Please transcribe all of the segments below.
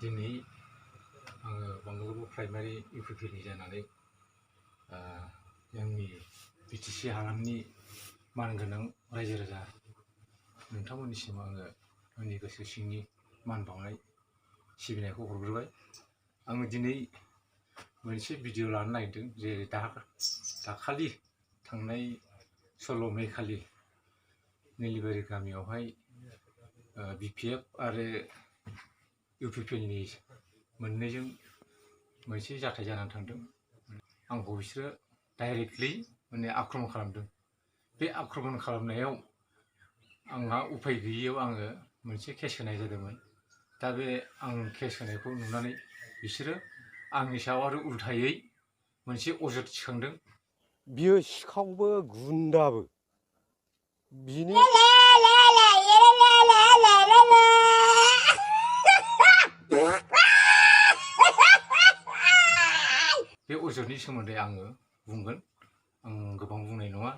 दिनै आङो बांगालगुरु प्राइमारि इउपिपिनि जानानै जोंनि बिटिसि हालामनि मानगोनां रायजो राजा नोंथांमोननिसिम आङो आंनि गोसो सिंनि मान बावनाय सिबिनायखौ हरग्रोबाय। आङो दिनै मोनसे भिडिअ लानो नागिरदों जे दाखालि थांनाय 16 मे खालि निलिबारि गामियावहाय बिपिएफ आरो इउपिपिएलनि मोननैजों मोनसे जाथाय जानानै थांदों। आंखौ बिसोरो डाइरेक्टलि आक्रमन खालामदों। बे आक्रमन खालामनायाव आंहा उफाय गैयैयाव आङो मोनसे केस होनाय जादोंमोन। दा बे आं केस होनायखौ नुनानै बिसोरो आंनि सायाव आरो उल्थायै मोनसे अजद थिखांदों। बियो सिखावबो गुन्दाबो बिनि बे अजदनि सोमोन्दै आङो बुंगोन। आं गोबां बुंनाय नङा।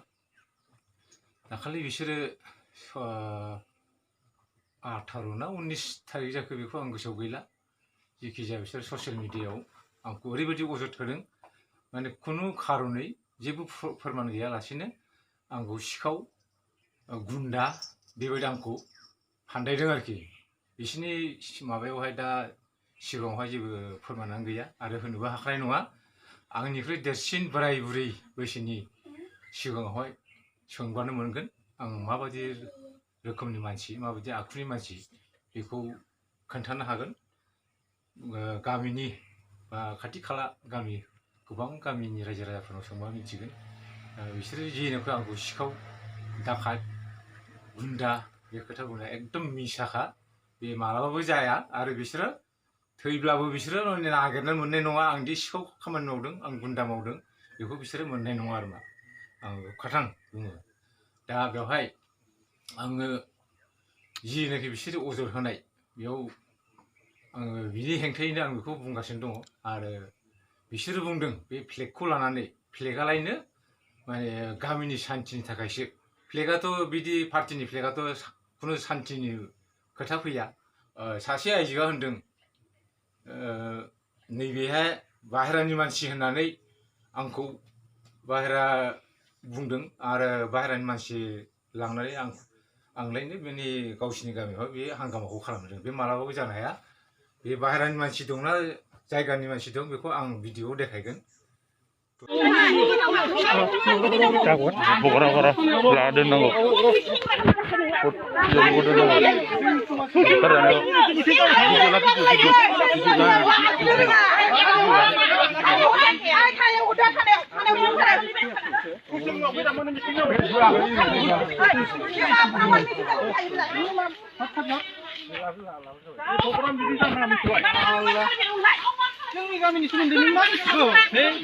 दाखालि बिसोरो 18 ना 19 थारिख जाखो बेखौ आं गोसोआव गैला। जिखिजाया बिसोर ससियेल मिडियायाव आंखौ ओरैबायदि अजद होदों, माने खुनु खारनै जेबो फोरमान गैयालासेनो आंखौ सिखाव गुन्दा बेबायदि आंखौ फान्दायदों आरोखि। बिसोरनि माबायावहाय दा सिगाङावहाय जेबो फोरमानानो गैया आरो होनोबो हाखानाय नङा। आंनिख्रुइ देरसिन बोराय बुरै बैसोनि सिगाङावहाय सोंबानो मोनगोन आं माबायदि रोखोमनि मानसि, माबायदि आखुनि मानसि बेखौ खोन्थानो हागोन। गामिनि बा खाथि खाला गामि गोबां गामिनि रायजो राजाफोरनाव सोंबा मिथिगोन। बिसोरो जेनोखि आंखौ सिखाव डाकात गुन्दा बे खोथा बुंनाया एकदम मिसाखा। बे मालाबाबो जाया आरो बिसोरो थैब्लाबो बिसोरो नागिरनो मोननाय नङा। आं दि सिखाव खामानि मावदों, आं गुन्दा मावदों, बेखौ बिसोरो मोननाय नङा आरो मा आं खाथां बुङो। दा बेवहाय आङो जिनाखि बिसोरो अजद होनाय बेयाव आङो बिनि हेंथायैनो आं बेखौ बुंगासिनो दङ। आरो बिसोरो बुंदों बे फ्लेगखौ लानानै, फ्लेगालायनो माने गामिनि सान्थिनि थाखायसो। फ्लेगाथ' बिदि पार्टिनि फ्लेगाथ' खुनु सान्थिनि खोथा फैया। सासे आइजोआ होनदों नैबेहाय बाहेरानि मानसि होननानै आंखौ बाहेरा बुंदों आरो बाहेरानि मानसि लांनानै आंलायनो माने गावसिनि गामियावहाय बे हांगामाखौ खालामदों। बे मालाबाबो जानो हाया। बे बाहेरानि मानसि दंना जायगानि मानसि दं बेखौ आं भिडिअआव देखायगोन। बगरा दोननांगौ जोंनि गामिनि सोमोन्दै नों मा मिथिगौ?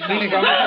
जोंनि गामिनि